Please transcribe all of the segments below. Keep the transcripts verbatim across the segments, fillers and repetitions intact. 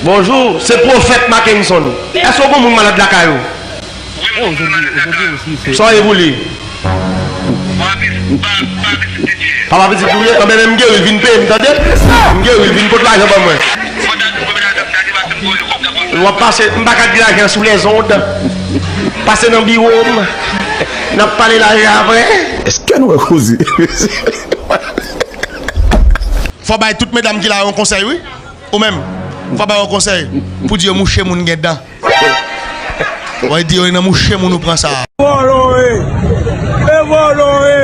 Bonjou, se Pwofèt Mackenson. Èske w gon moun malad lakay ou? Sa w ye pou li? Papa pitit ou ye? Anben, men m geri l, vin peye m, tande? M geri l, vin pot lajan ban mwen. W ap pase, m pa ka di lajan sou lèzond. Pase nan biwo m. N ap pale lajan apre. Èske nou wè koze? Fò bay tout medam ki la yon konsèy, wi. Ou menm, fò ba yo konsèy pou di yo mouche moun gen dan. Wè di yo nan mouche moun ou pran sa. Vòlò e, e vòlò e.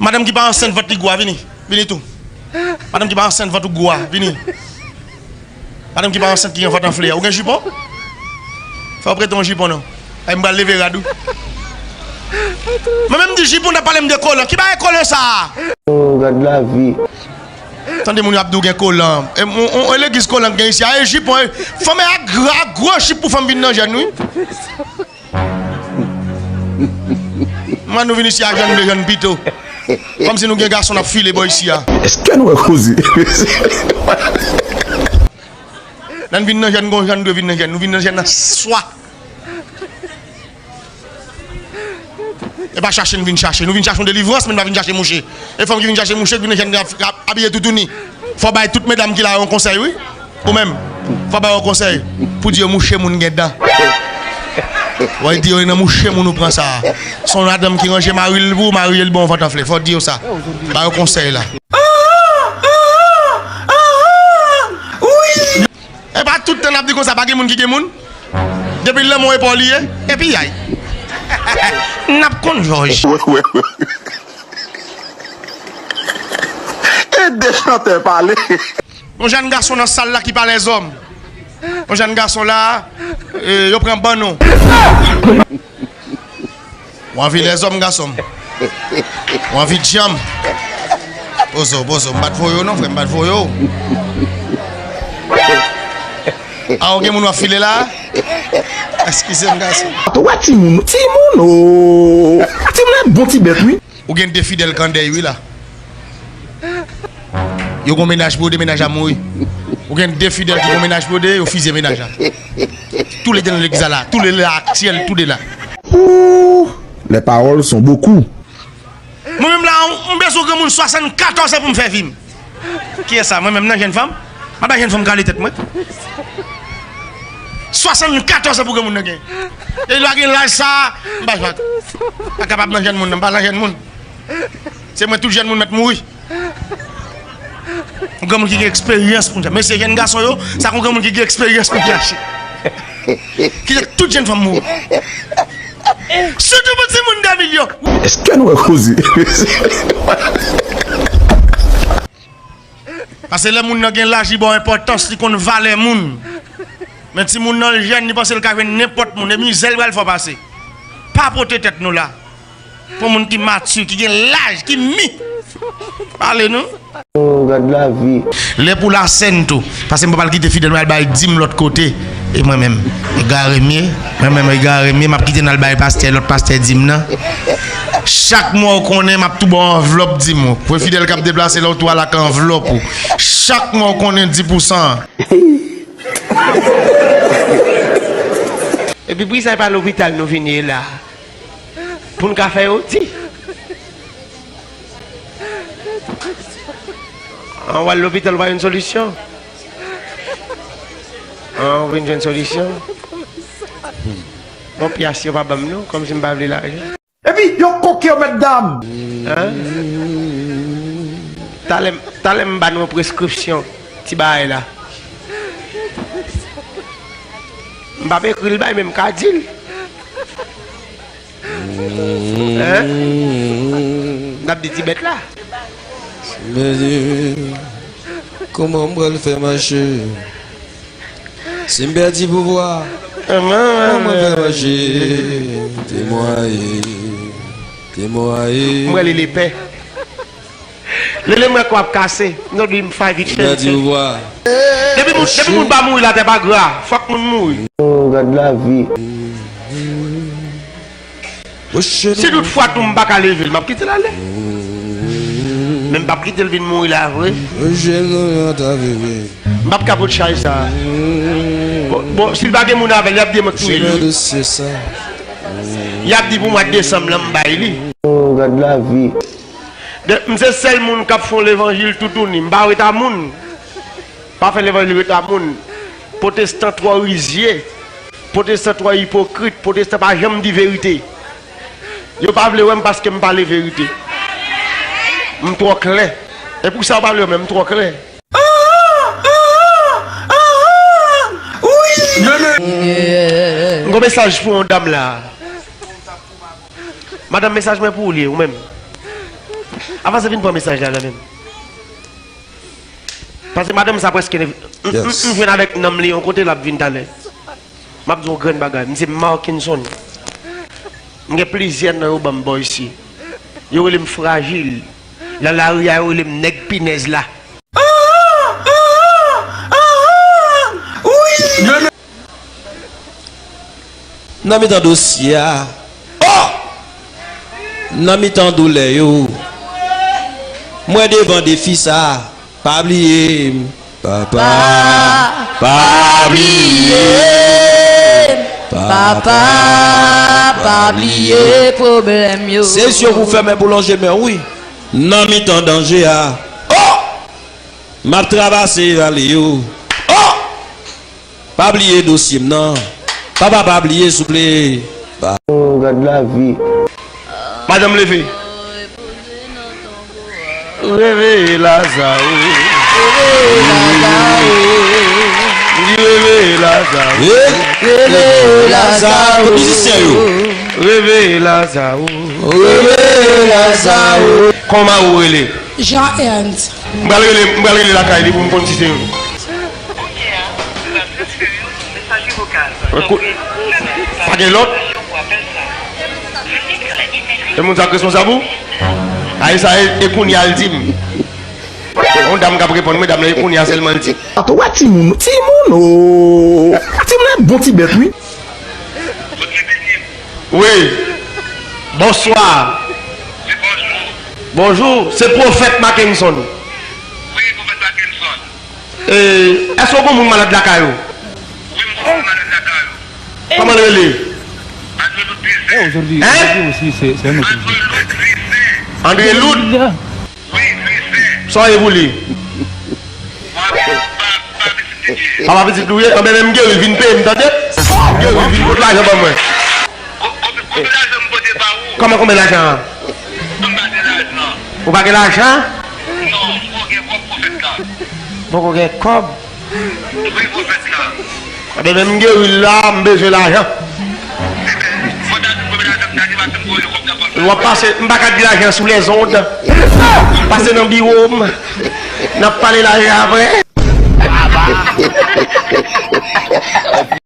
Madanm ki pa ansent vant li gwo a, vini. Vini tou. Madanm ki pa ansent vant ou gwo a, vini. Madanm ki pa ansent ki gen vant anfle a. Ou gen jipon? Fè w prete yon jipon non. Ay m pral leve rad ou. Mwen menm di jipon nan pale m de kolan. Ki bagay kolan sa a? Oh, gad lavi. Tande moun yo ap di w gen kolan. E, on, on, on legliz kolan k gen isi a, e jipon, e, fanm e ak gra, gwo jip pou fanm vin nan jèn, wi. Mwen nou vin isi a jèn de jèn pito. Kòmsi nou gen gason n ap file bò isi a. Èske nou wè koze? Lè n vin nan jèn, gon jan n dwe vin nan jèn. Nou vin nan jèn nan swa. E pa chache n vin chache. Nou vin chache yon delivrans, men n pa vin chache mouche. E fanm ki vin chache mouche, ki vin nan jèn ap, ap abiye toutouni. Fò bay tout medam ki la yon konsèy, wi. Ou menm, fò ba yo konsèy pou di yo mouche moun gen dan. Wè di yo nan mouche moun ou pran sa. Se yon madanm ki ranje mari l pou marye l bon vant anfle. Fò di yo sa. Ba yo konsèy la. E pa tout tan n ap di konsa pa gen moun ki gen moun. Depi l lanmò e pa w li ye. Epi yay. N ap konn jòj. Ede chantè pale. Yon jèn gason nan sal la ki pa lèzòm. Yon jèn gason la, e, yo pran ban nou. Ou anvi lèzòm, gason m? Ou anvi djanm? Poze w, poze w. M pa t voye w non, frè, m pa t voye w. A, ou gen moun w ap file la? Eskize m, gason. Ou wè timoun, timoun, o. Timoun e bon ti bèt, wi. Ou gen de fidèl kandèy, wi, la. Yo gon mennaj pou yo de, mennaj a mouri. Ou gen de fidèl ki gon mennaj pou yo de, yo fizye mennaj la. Tou le de nan legliz la la. Tou le la, aktyèl, tou de la. Ouh, les paroles sont beaucoup. Mwen menm la, m bezwen granmoun swasannkatòz an pou m fè vi m. Kiyès sa? Mwen menm nan jèn fanm? M ap bay jèn fanm kale tèt mwen. Swasannkatòz an pou granmoun nan gen. E li pa gen laj sa, m pa, pa kapab nan jèn moun nan, m pa nan jèn moun. Se mwen tout jèn moun mèt mouri. Yon granmoun ki gen eksperyans pou m sa. Mesye jèn gason yo, sa kon granmoun ki gen eksperyans pou m chache. Kite tout jèn fanm mouri. Sitou pou timoun de milyon. Èske nou wè koze? Paske lè moun nan gen laj, li ba w enpòtans, li konn valè moun. Men timoun nan l jèn, li panse l ka jwenn nenpòt moun. E mizè l pral fè w pase. Pa pote tèt nou la. Pou moun ki mati, ki gen laj, ki mi. Pale nou. Oh, gad lavi. Lè pou lasèn tou. Paske m pa pral kite fidèl mwen al bay dim lòt kote. E mwen menm, egare m ye. Mwen menm, egare m ye. M ap kite n al bay pastè, lòt pastè dim nan. Chak mwa w konnen, m ap tou ba w anvlòp dim ou. Pou fidèl k ap deplase la, w tou al ak anvlòp ou. Chak mwa w konnen di pou san an. Epi poukisa e pa lopital nou vin ye la? Pou n ka fè yo di. An w al lopital, w pa jwenn solisyon. An w vin jwenn solisyon. Bon, pyas yo pa ban m non, kòmsi m pa vle lajan. Epi yo koke yo mèt dam. Hein? Talè, talè m ba nou yon preskripsyon ti bagay la. M p ap ekri l bay, men m ka di l. Hein? N ap di ti bèt la. Mesye, kòman m pral fè mache? Si m pèdi pouvwa, kòman m pral fè mache? Temwaye, temwaye. M pral rele pè. Lele m wè kò ap kase, m di m fay vit fè. M pèdi pouvwa. Depi moun, depi moun pa mouri latè pa gra, fòk moun mouri. Oh, gad lavi. Si tout fwa tou m pa ka leve l, m ap kite l ale. M p ap kite l vin mouri la vre. M p ap kapot chay sa. Bon, bon, si l pa gen moun avè l, y ap di m k touye l. Y ap di pou mwa desanm lan m bay li. Oh, gad lavi. De, m se sèl moun k ap fè levanjil toutouni. M pa ret a moun. Pa fè levanjil ret a moun. Pwotestan twò rizye. Pwotestan twò ipokrit. Pwotestan pa janm di verite. Yo pa vle wè m paske m pale verite. M twò klè. E pou sa yo pa vle wè m, men m twò klè. M gon mesaj pou yon dam la. Madanm, mesaj mwen pou ou li ye, ou menm. Avanse vin pran mesaj la kanmenm. Paske madanm sa prèske nèv. M, m, m jwenn avèk nanm li yon kote l ap vin talè. M ap di w yon grenn bagay. M se Markinson. M gen plizyè non yo ban m bò isi. Yo rele m Frajil. Nan lari a, yo rele m Nèg Pinèz la. Nan mitan dosye a, oh! Nan mitan doulè yo, mwen devan defi sa, pa bliye m, papa, pa bliye m, papa, pa bliye pwoblèm yo. Se zye w pou fèmen, pou lonje men w, wi. Nan mitan danje a, oh! M ap travèse vale yo. Oh! Pa bliye dosye m nan. Papa, pa bliye, souple. Pa- Oh, gad lavi. Madanm, leve. Reveye Lazaro. M di reveye Lazaro. Reveye Lazaro. Mizisyen yo. Reveye Lazaro. Reveye Lazaro. Kòman ou rele? Jean Ernst. M pral rele, m pral rele lakay li pou m konn si se. Ekou-, pa gen lòt? E moun sa k responsab ou? A, e sa, e, e kounye a l di m. Yon dam k ap reponn mwen, dam nan, e kounye a sèlman l di. Atò, wè timoun, timoun, o. Timoun e bon ti bèt, wi. Wi. Bonswa. Bonjou. Se Pwofèt Mackenson. Wi, Pwofèt Mackenson. E, èske w gon moun malad lakay ou? Wi, m gon moun malad lakay ou. Kòman l rele? Andreloud Vincent. Hein? Andreloud Vincent. Andreloud? Wi, Vincent. Sa w ye pou li? Papa pitit li ye. Papa pitit li w ye? Anben, men m geri l, vin peye m, tande? M geri l, vin pot lajan ban mwen. Konbyen lajan m pote ba ou? Kòman, konbyen lajan an? M pa gen lajan. Ou pa gen lajan? Non, m poko gen kòb, Pwofèt la. Poko gen kòb? Wi, Pwofèt la. Anben, men m geri l la, m bezwen lajan. Enben, fò w ta di m konbyen lajan m ta gen, paske m poko gen kòb nan pòch mwen. W ap pase, m pa ka di lajan sou lèzond. Pase nan biwo m. N ap pale lajan apre.